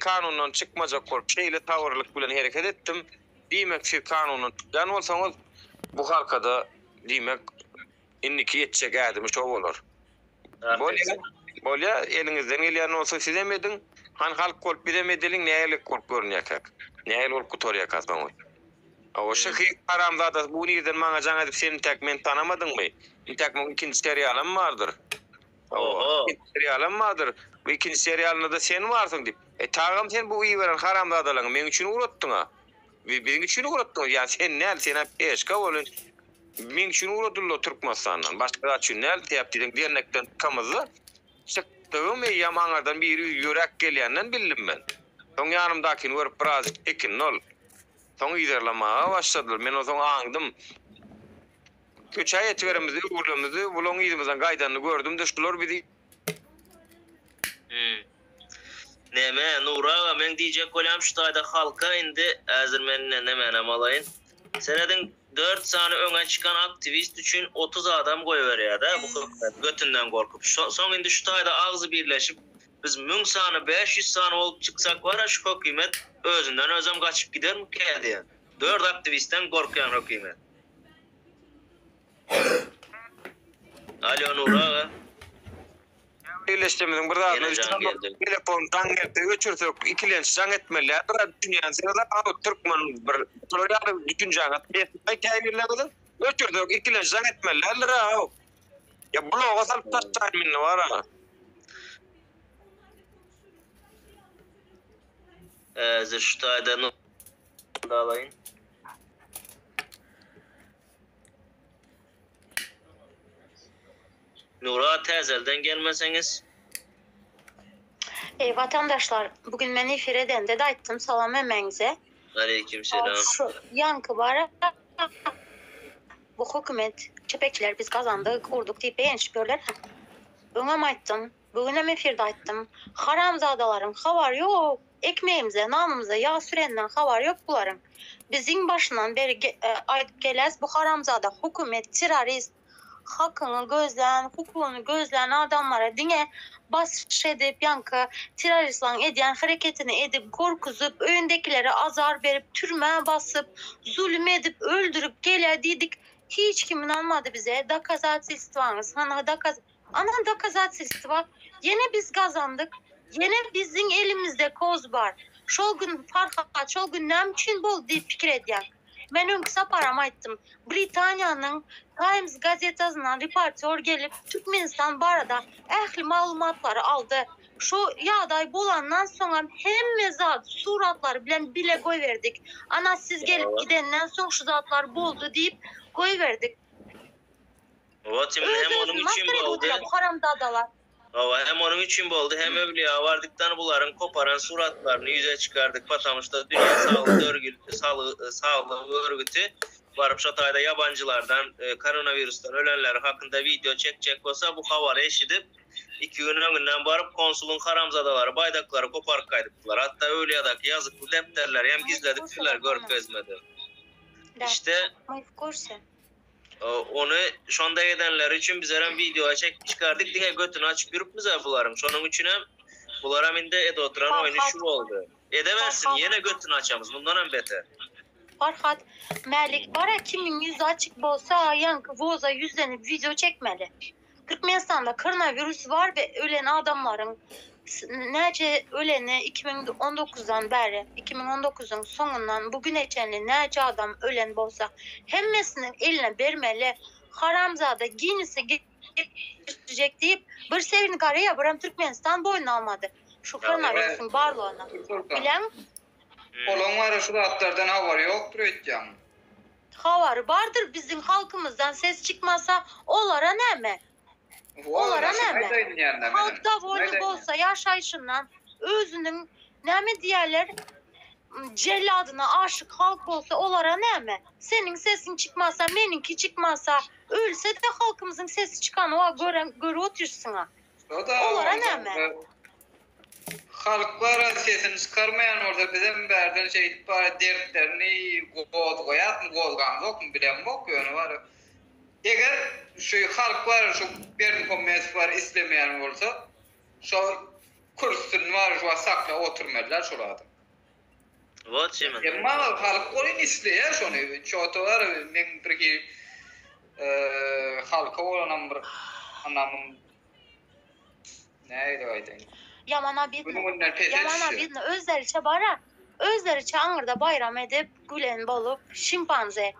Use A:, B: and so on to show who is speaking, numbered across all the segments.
A: kanundan çykmajak bolup şeýle sabyrlyk bilen hereket etdim. Diýmek siz kanundan çykýan bolsaňyz bu halkada diýmek indiki etjek ädimi şo bolar. Bolýa, bolýa eliňizden gelýän bolsa sizem ediň. Hany halk bolup bizem edeliň nähili bolup görünýärkäk. Nähili bolup gutarýarka soňy. Hawa şu hyk haramzadasy bu nirden maňa jaň edip sen intäk meni tanamadyňmy? Intäk muň ikinji serialam bardyr. Hawa, ikinji serialam bardyr. Bu ikinji serialynda-da sen barsyň diýip. E tagam sen bu iberen haramzadalaryňy meň üçin ugratdyň-a. Biziň üçin ugratdyňyz. Ýa sen däl, sen-ä peşka welin meň üçin ugradyldy Türkmenistandan. Başga zat üçin däl. Sebäp diýseň dernekden çykamyzda çykdygym eýýäm aňardan biri ýöräp gelýänden bildim men. Soň ýanymdakyny görüp birazjyk çekindi ol. Soň yzarlamaga başladylar. Men onsoň aňdym. Köçä ýetiberimizde öwrülenimizde bulaň yzymyzdan gaýdanyny gördüm-de, şular bizi.
B: Hüm. Neme, Nury aga, meň diýjek bolýanym şu taýda halka indi, häzir men ine nemänem alaýyn. Serediň, dört sany öňe çykan aktiwist üçin 30 adam goýberýär-dä bu hökümet, götünden gorkup. Şo, soň indi şu taýda agzy birleşip, biz müň sany, 500 sany bolup çyksak bar-a şu hökümet özünden özem gaçyp gidermikä diýen. Dört aktiwistden gorkýan hökümet. Alo Nury aga.
A: Birleşmemiziň bir zadyna düşünemok. Telefon jaň gelse öçürsek ikilenç jaň etmeli däl biraz düşünýänsiňiz a türkmen bir şolar ýaly düşünjäňiz pesmi käbirleriňiziň öçürsek ikilenç jaň etmeli däldir a ýa bloga salyp taşlaýyn indi bar a.
B: Häzir şu taýdan alaýyn. Nura täzelden gelmeseňiz.
C: Eý watandaşlar bugün men efir edende de aýtdym salam hemmäňize.
B: Aleýkim selam.
C: Şu ýaňky bara bu hökümet çepekçiler biz gazandyk urduk diýip begenişip ýörler. Öňem aýtdym Bu günem efirde aýtdym. Haramzadalaryň habary ýok. Ekmegimize, nanymyza ýag süreninden habary ýok bularyň. Biziň başyndan beri aýdyp gelýäs bu haramzada hökümet terrorist. Hakyňy gözlän, hukugyny gözlän adamlara diňe basyş edip ýaňky terroristlaryň edýän hereketini edip gorkuzyp öýündekilere azar berip türmä basyp zulüm edip öldürip gelýär diýdik. Hiç kim ynanmady bize. Dokazatelstwaňyz hany dokaz Ana dokazatelstwa ýene biz gazandyk ýene biziň elimizde koz bar şol gün Farhat şol gün näme üçin boldy diýip pikir edýän men öňki saparam aýtdym Britaniýanyň Times gazetasyndan reportýor gelip Türkmenistan barada ähli maglumatlary aldy şo ýagdaý bolandan soňam hemme zat suratlary bilen bile goýberdik ana siz gelip gidenden soň şu zatlar boldy diýip goýberdik.
B: Hawa, Timur hem onuň
C: Öz-özüni
B: üçin
C: masgara edip
B: boldy.
C: otyr bu haramzadalar.
B: Hawa, hem onuň üçin boldy, hem öwlüýä bardykdan bularyň koparan suratlaryny ýüze çykardyk, patamuşda Dünýä saglyk örgüti, saglyk örgüti baryp şo taýda ýabanjylardan koronawirusdan ölenleri hakynda wideo çekjek bolsa, bu habary eşidip, iki gün öňünden baryp konsulyň haramzadalary baýdaklary koparyp gaýdypdylar. Hatda öwlüýadaky ýazykly depderleri hem gizledipdirler görkezmeden. İşte.
C: My w kurse.
B: Ony şonda edenleri üçin bizerem wideoya çekip çykardyk diňe götüni açyp ýürüpmiz-ä bularyň şonuň üçinem bularam indi edip oturan oýny
C: Farhat
B: şu boldy. Edewersin
C: Farhat
B: ýene götüni açamyz mundanam beter.
C: Farhat Mälik bara kimiň ýüzi açyk bolsa ýaňky woza ýüzlenip wideo çekmeli. Türkmenistanda koronawirus bar we ölen adamlaryň näçe öleni 2019-dan bäri, 2019-yň soňundan bu güne çenli näçe adam ölen bolsa hemmesiniň eline bermeli. Haramzada Ginnese girjek diýip bir Severny Koreýa birem Türkmenistan boýun almady şu koronawirusyň barlygyna. Bileň?
D: Olaň bara şu zatlardan habary ýokdur öýtýäňmi?
C: Habary bardyr biziň halkymyzdan ses çykmasa olara näme? Olara näme? Halk dowolny bolsa ýaşaýşyndan özüniň näme diýerler jelladyna aşyk halk bolsa olara näme? Seniň sesiň çykmasa meniňki çykmasa ölsede halkymyzyň sesi çykanoga gören görüp otyrsyňa. Olara näme?
D: Halk bara sesini çykarmaýan bolsa bizem bärden şeýdip bara dertlerini gozgaýasmy gozgamzokmy bilemok ýöne bara eger şu halk bara şu Berdimuhamedow bara islemeýän bolsa şo. Kürsüsini bar şu wagt saklap oturmalylar şol adam.
B: Wot şeýme.
D: Emma halk welin isleýär şony. Çota bar meň bir hili halka bolanam bir ynamym nähili aýdaýyn.
C: Ýaman obidno. Ýaman obidno. Özleriçe bara. Özleriçe aňyrda baýram edip gülen bolup şimpanze.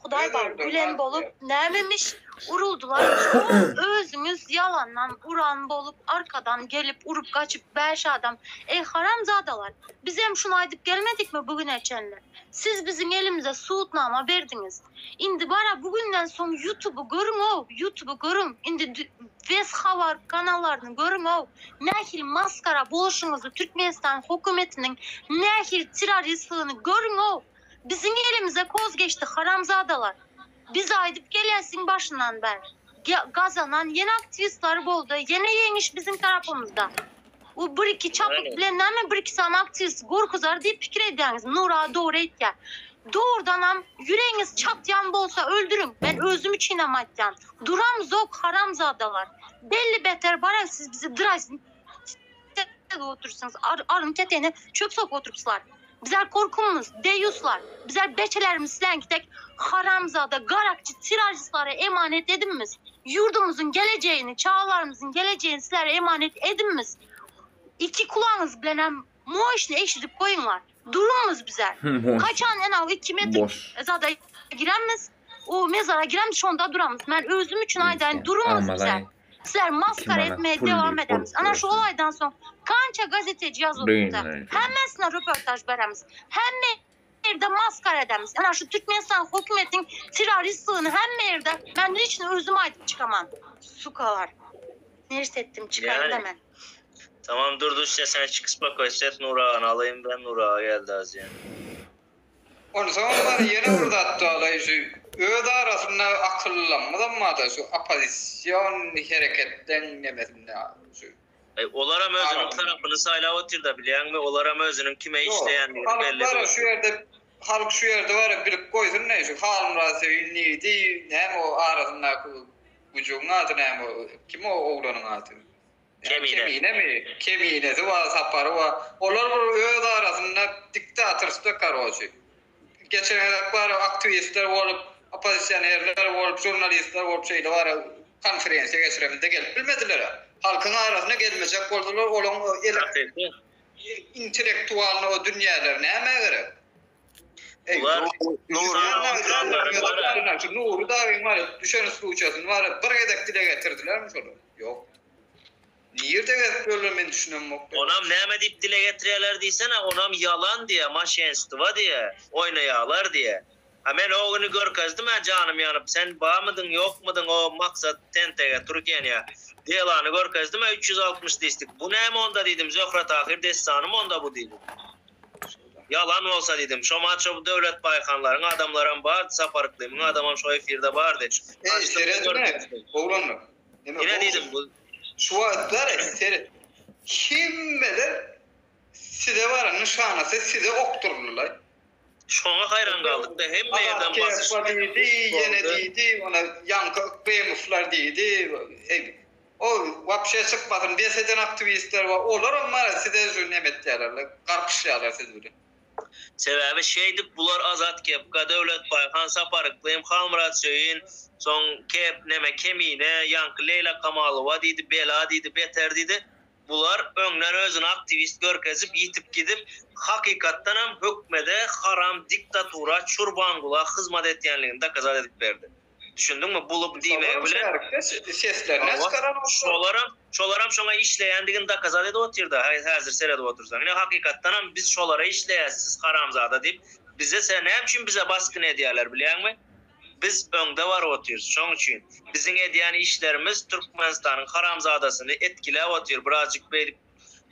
C: Hudaý bar gülen bolup nämemiş uruldylar şol özüňiz ýalandan uran bolup arkadan gelip urup gaçyp bäş adam eý haramzadalar bizem şuny aýdyp gelmedikmi bu güne çenli siz biziň elimize sudnama berdiňiz indi bara bu günden soň ýutuby görüňow ýutuby görüň indi wes habar kanallaryny görüňow nähili maskara boluşyňyzy türkmenistan hokumetiniň nähili terroristligini görüňow Biziň elimize koz geçdi haramzadalar. Biz aýdyp gelýäs iň başyndan bäri. Gazanan ýene aktiwistler boldy, ýene ýeňiş biziň tarapymyzda. Bu bir iki çapyk bilen näme bir iki sany aktiwist gorkuzar diýip pikir edýäňiz. Nura dogry aýtýar. Dogrudanam ýüregiňiz çatýan bolsa öldüriň. Men özüm üçinem aýtýan. Duramzok haramzadalar. Belli beter bara siz bizi draznit edip otursyňyz. Aryn keteni çöp sokup oturypsylar. Bizler korkumyz, deýýuslar. Bizler beçelerimiz sileňki dek haramzada, garakçy, terroristlara emanet edinmiz. Ýurdumyzyň gelejegini, çagalarymyzyň gelejegini sizlere emanet edinmiz. Iki kulagyňyz bilenem moşny eşidip goýuňlar. Durumyz bizler. Kaçan enaw iki metr zada giremiz, o mezara giremiz şonda duramyz. Men özüm üçin aýdaýyn durumyz bizler. Sizler maskara etmeye dewam edemiz. Ana şu olaydan soň kança gazeteci ýazylypdy. Hemmesine röportaj beremiz. Hemme ýerde maskara edemiz. Ana şu Türkmenistan hökümetiň terroristligini hemme ýerde men liçno özüm aýdyp çykaman. Sukalar. Ners etdim çykaýyn da men.
B: Tamam Durduş sen çyk spokojset Nur agany alayym ben Nur aga geldi az ýene.
D: Onsoňam bar ýene bir zat dalaý şu öz arasynda akyllylamyzam barda şu oppozision hereketleň nemesinde şu.
B: Eý olaram özüniň tarapyny saýlap otyrda bilýäňmi olaram özüniň kime işleýändigini belli
D: Halk bar şu ýerde halk şu ýerde bar bilip goýsun şu Halmyrat Söýün diýdi näme o arasyndaky güjügiň ady näme o kim o oglanyň ady.
B: Kemine.
D: Keminemi? Keminesi bar, Sapary bar. Olar bir öz arasynda diktatorstwo karoçi. Geçen gezek bar aktiwistler bolup, oppozisionerler bolup, žurnalistler bolup şeýle bar konferensiýa geçiremizde gelip bilmediler. Halkyň arasyna gelmejek boldular, olaň ele intellektualny o dünýäleri nämä gerek?
B: Bular
D: Nury dagyň bar düşen sluçasyny bar bir gezek dile getirdilermi şolar? Ýok. Nirde gezip ýörler men düşünemok.
B: Onam näme diýip dile getirýärler diýsene, onam ýalan diýä, maşenstwa diýä, oýnaýarlar diýä. A men o güni görkezdim-ä janym ýanyp, sen bamydyň ýokmydyň o Maksat tentege Türkiýenýa delany görkezdim-ä 360 distik. Bu näme onda diýdim, Zöhre Tahyr dessanymy onda bu diýdim. Ýalan bolsa diýdim. Şo maç şo Döwlet Baýhanlaryň adamlaram bardy, Sapar Yklymyň adamam şo efirde bardy.
D: Eý
B: Açdym
D: seredme oglanlar. Neme
B: Ine diýdim bu.
D: Şu wagtlar seret hemmeler size bara nyşanasy size okdurlylaý.
B: Şoňa haýran galdykda hemme ýerden basyş.
D: Azat diýdi, ýene diýdi, ona ýaňky Yklymowlar diýdi. Eý o wapşe çykmasyn bes eden aktiwistler bar. Olaram bara size şu neme etýärler, garpyşýarlar siz bilen.
B: Sebäbi şeýdip bular Azat Kepka, Döwlet Baýhan, Sapar Yklym, Halmyrat Söýün, soň Kep neme Kemine, ýaňky Leýla Kamalowa diýdi, bela diýdi, beter diýdi. Bular öňden özüni aktiwist görkezip ýitip gidip, hakykatdanam hökmede haram diktatura Çurbangula hyzmat etýänligini dokazat edip berdi. Düşündiňmi? Bulup diýmegi bilen
D: Seslerini çykaran
B: Şolaram, şolaram şoňa işleýändigini dokazat edip otyrda, häzir seredip otursaň. Ine hakykatdanam biz şolara işleýäs siz haramzada diýip, bize se näme üçin bize basgyn edýärler bilýäňmi? Biz öňde baryp otyrys, şoň üçin. Biziň edýän işlerimiz Türkmenistanyň haramzadasyny etkiläp otyr, birazjyk beýdip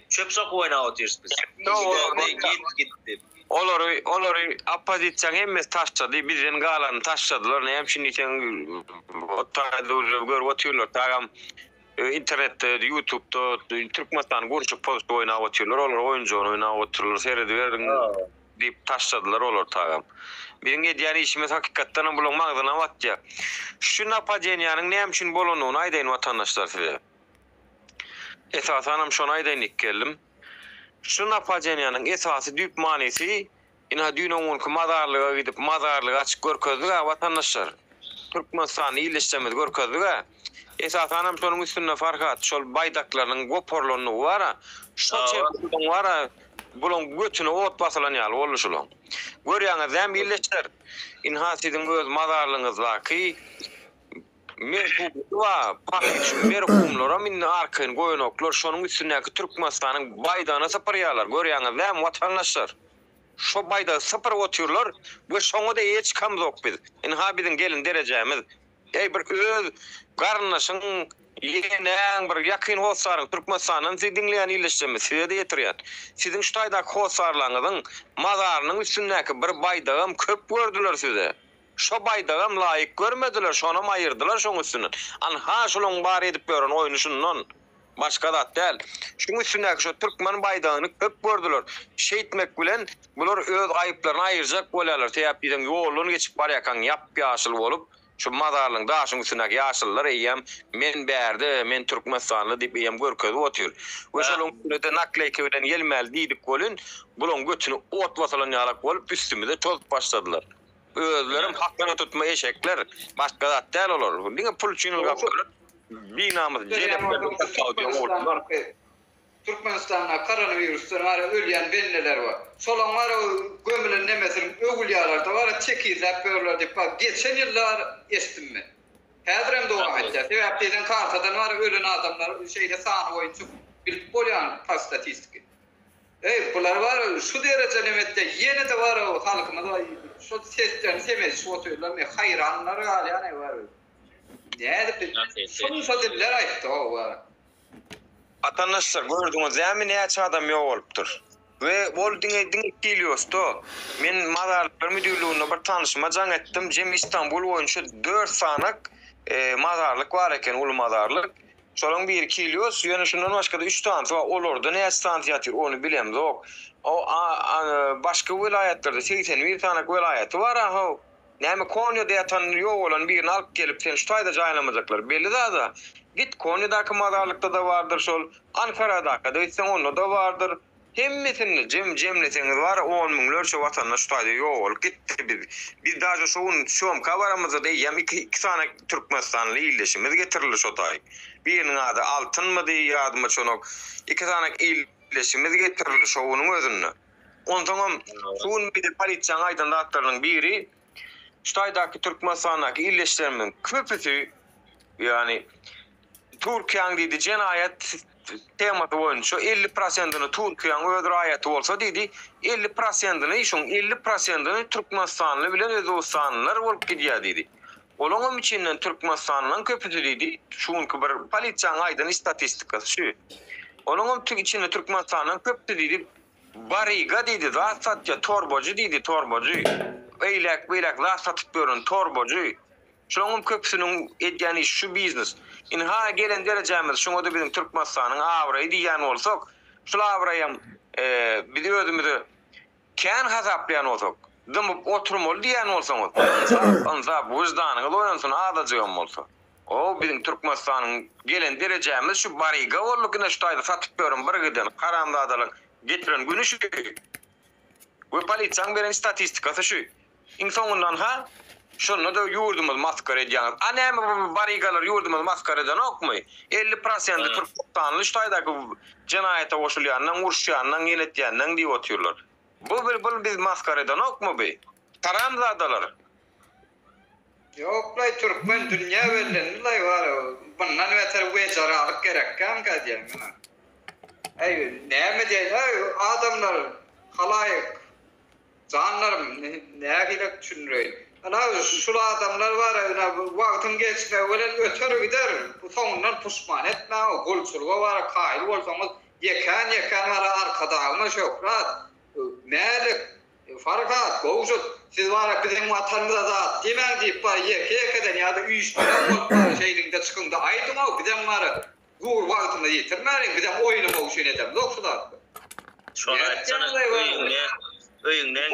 B: çöp sokup oýnap otyrys biz. Boldy, git, git diýip.
A: Olary, olary oppozisiýaň hemmesi taşlady, bizden galanyny taşladylar, näme üçin diýseň, o taýda uje görüp otyrlar, tagam internetde, ýutubda Türkmenistany gurşup pozuşyp oýnap otyrlar, olar oýunjagyny oýnap otyrlar, serediberiň diýip taşladylar olar tagam. Biziň edýän işimiz hakykatdanam bulaň magzyna batýar. Şu napadeniýanyň näme üçin bolanyny aýdaýyn watandaşlar size. Esasanam şony aýdaýyn diýip geldim. Şu napadeniýanyň esasy düýp manysy, ynha düýn-öňňünki mazarlyga gidip mazarlygy açyp görkezdik-ä watandaşlar. Türkmenistany illeşjemizi görkezdik-ä. Esasanam şonuň üstünde Farhat şol baýdaklarynyň goparlandygy bar-a. Şo çen bar-a bulaň götüne ot basylan ýaly boldy şulaň. Görýäňiz dämi illeşler? Ynha siziň öz mazarlygyňyzdaky Merhumlar bar, pahyr şu merhumlaram indi arkaýyn goýanoklar, şonuň üstündäki Türkmenistanyň baýdagyny sypyrýarlar, görýäňiz dämi watandaşlar? Şo baýdagy sypyryp otyrlar we şoňa-da eýe çykamzok biz. Ynha biziň gelin derejämiz. Eý bir öz garyndaşyň, ýeňňäň, bir ýakyn hossaryň Türkmenistandan sizi diňleýän ildeşlerimiz size-de ýetirýän. Siziň şu taýdaky hossarlaryňyzyň mazarynyň üstündäki bir baýdagam köp gördüler size. Şo baýdagam laýyk görmediler, şonam aýyrdylar şoň üstünden. Anha şolaň bary edip ýören oýny şundan. Başga zat däl. Şuň üstündäki şo türkmen baýdagyny köp gördüler. Şeýtmek bilen bular öz aýyplaryny aýyrjak bolýarlar. Sebäp diýseň ýoldan geçip barýarkaň ýap-ýaşyl bolup, şu mazarlyň daşyň üstündäki ýaşyllar eýýäm men bärde, men türkmenistanly diýip eýýäm görkezip otyr. We şolaň üstüne-de nakleýka bilen gelmäli diýdik welin, bulaň götüne ot basylan ýalak bolup üstümize çozup başladylar. Özlerem hakyna tutma eşekler. Başga zat däl olar. Diňe pul üçin ylgap ýörler. Binamys jeleplerden tapawudy ýok olar.
D: Türkmenistanda koronawirusdan bara ölýän bendeler bar. Şolaň bara gömülen nemesini öwülýalarda bara tekizläp ýörler diýip bar geçen ýyllar eşitdim men. Häzirem dowam etýär. Sebäp diýseň kartadan bara ölen adamlar şeýle sany boýunça bilip bolýan pa statistiki. Eý bular bar şu dereje nemetde ýene-de bar halkymyz şol seslerini semedişip otyrlar men haýranlar galýan eý bar nädip şunça diller aýtdy how bar.
A: Watandaşlar gördüňiz dämi näçe adam ýogalypdyr. We ol diňe diňe Heliosda. Men mazarlyklar müdirliginde bir tanyşyma jaň etdim jem Istanbul boýunça dört sanak mazarlyk bar eken uly mazarlyk. Şolaň biri Kilios, ýöne şundan başga-da üç sanysy bar, olarda näçe sanysy ýatyr, ony bilemzok. O başga welaýatlarda 81 sany welaýaty bar-a-how. Näme Konýada ýatan ýogalan birini alyp gelip seni şu taýda jaýlamajaklar belli zada. Git Konýadaky mazarlykda-da bardyr şol, Ankaradaka-da gitseň onda-da bardyr. Hemmesini jem jemleseňiz bar on müňlerçe watandaş şu taýda ýogalyp gitdi biz biz daže şo gün sýomka baramyzda eýýäm iki iki sany türkmenistanly ildeşimiz getirildi şo taý biriniň ady Altynmydy ýadyma çonok iki sany ildeşimiz getirildi şo günüň özünde onsoňam şu gün bize polisiýaň aýdan zatlarynyň biri şu taýdaky türkmenistandaky ildeşlerimiziň köpüsi ýagny Türkiýäň diýdi jenaýat temasy boýunça 50 prosentini Türkiýäň öz raýaty bolsa diýdi, 50 prosentini şoň 50 prosentini türkmenistanly bilen özbegistanlylar bolup gidýär diýdi. Olaňam içinden türkmenistanlylaryň köpüsi diýdi, şu günki bir polisiýanyň aýdan statistikasy şu. Olaňam içinde türkmenistanlylaryň köpüsi diýdi, baryga diýdi, zat satýar, torbajy diýdi, torbajy. Eýläk-beýläk zat satyp ýören torbajy. Şolaňam köpüsiniň edýän işi şu biznes. Ynha gelen derejämiz şuňada biziň Türkmenistanyň abraýy diýýän bolsak, şul abraýam biz özümize kän hasaplaýan bolsak, dymyp oturmaly diýýän bolsaňyz, ynsap, ynsap, wyždanyňyz oýansyn azajygam bolsa. O biziň Türkmenistanyň gelen derejämiz şu baryga bolduk ine şu taýda satyp ýören birgiden haramzadalaryň getiren güni şu. We polisiýaň beren statistikasy şu. Iň soňundan-ha, şonda-da ýurdumyzy masgara edýäňiz. A näme bu barygalar ýurdumyzy masgara edenokmy? 50 prosendi türkmenistanly şu taýdaky jenaýata goşulýandan, uruşýandan, ýenetýänden diýip otyrlar. Bu bir bul biz masgara edenokmy bi? Haramzadalar.
D: Ýoklaý türkmen dünýä bellendilaý bar bundan beter wejeralyk gerekkämkä diýen men. Äý näme diýeýin äý adamlar halaýyk Janlarym, nähili düşündireýin. Ynha, şul adamlar bar, ynha, wagtyň geçmegi bilen öter gider. Bu soňundan puşman etmäň, gulçulyga bara kaýyl bolsaňyz, ýekän-ýekän bara Arkadagyma şöhrat, Mälik, Farhat, Gowşut, siz bara biziň Watanymyza zat diýmäň diýip bara ýeke-ýekeden ýa-da üýşmeleň bolup bara şeýdiňde çykyňda aýdyň-ow, bizem bara Dur wagtymyzy ýitirmäliň bizem oýnamak üçin edemzok şu zatlary.
B: Şony aýtsana öýüňde öýüňden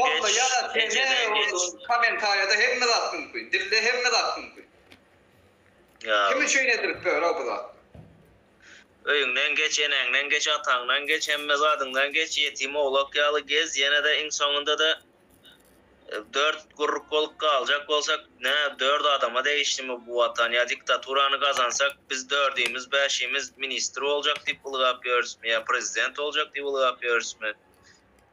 B: geç ejeden geç.
D: Komentariýada hemme zat mümkin. Dilde hemme zat mümkin. Kim üçin edilip ýör bu zat?
B: Öýüňden geç, eneňden geç, ataňdan geç, hemme zadyňdan geç, ýetim owlak ýaly gez, ýene-de iň soňunda-da dört gurruk bolup galjak bolsak, nä dört adama degişlimi bu watan, ýa diktaturany gazansak biz dördimiz, bäşimiz ministr boljak diýip ylgap ýörüsmi, ýa prezident boljak diýip ylgap ýörüsmi?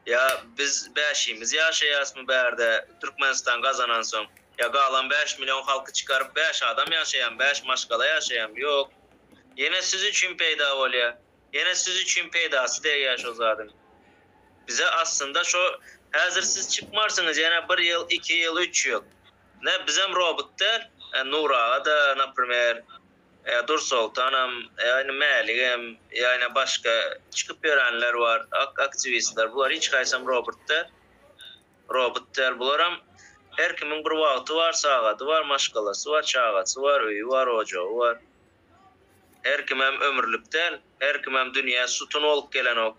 B: Ýa biz bäşimiz ýaşaýasmy bärde Türkmenistan gazanansoň? Ýa galan bäş million halky çykaryp bäş adam ýaşaýamy, bäş maşgala ýaşaýamy? Ýok. Ýene siz üçin peýda bolýa. Ýene siz üçin peýdasy degýä şo zadyň. Bize aslynda şo häzir siz çykmarsyňyz ýene bir ýyl, iki ýyl, üç ýyl. Ne bizem robot däl. Nur aga-da, naprimer, ýa Dursoltanam, ýa indi Mäligem, ýa ine başga çykyp ýörenler bar, ak aktiwistler. Bular hiç haýsam robot däl. Robot däl. Bularam her kimiň bir wagty bar, sagady bar, maşgalasy bar, çagasy bar, öýi bar, ojagy bar. Her kimem ömürlik däl, her kimem dünýä sutun bolup gelenok,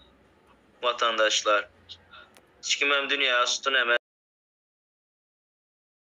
B: watandaşlar. Hiç kimem dünýä sutun emes.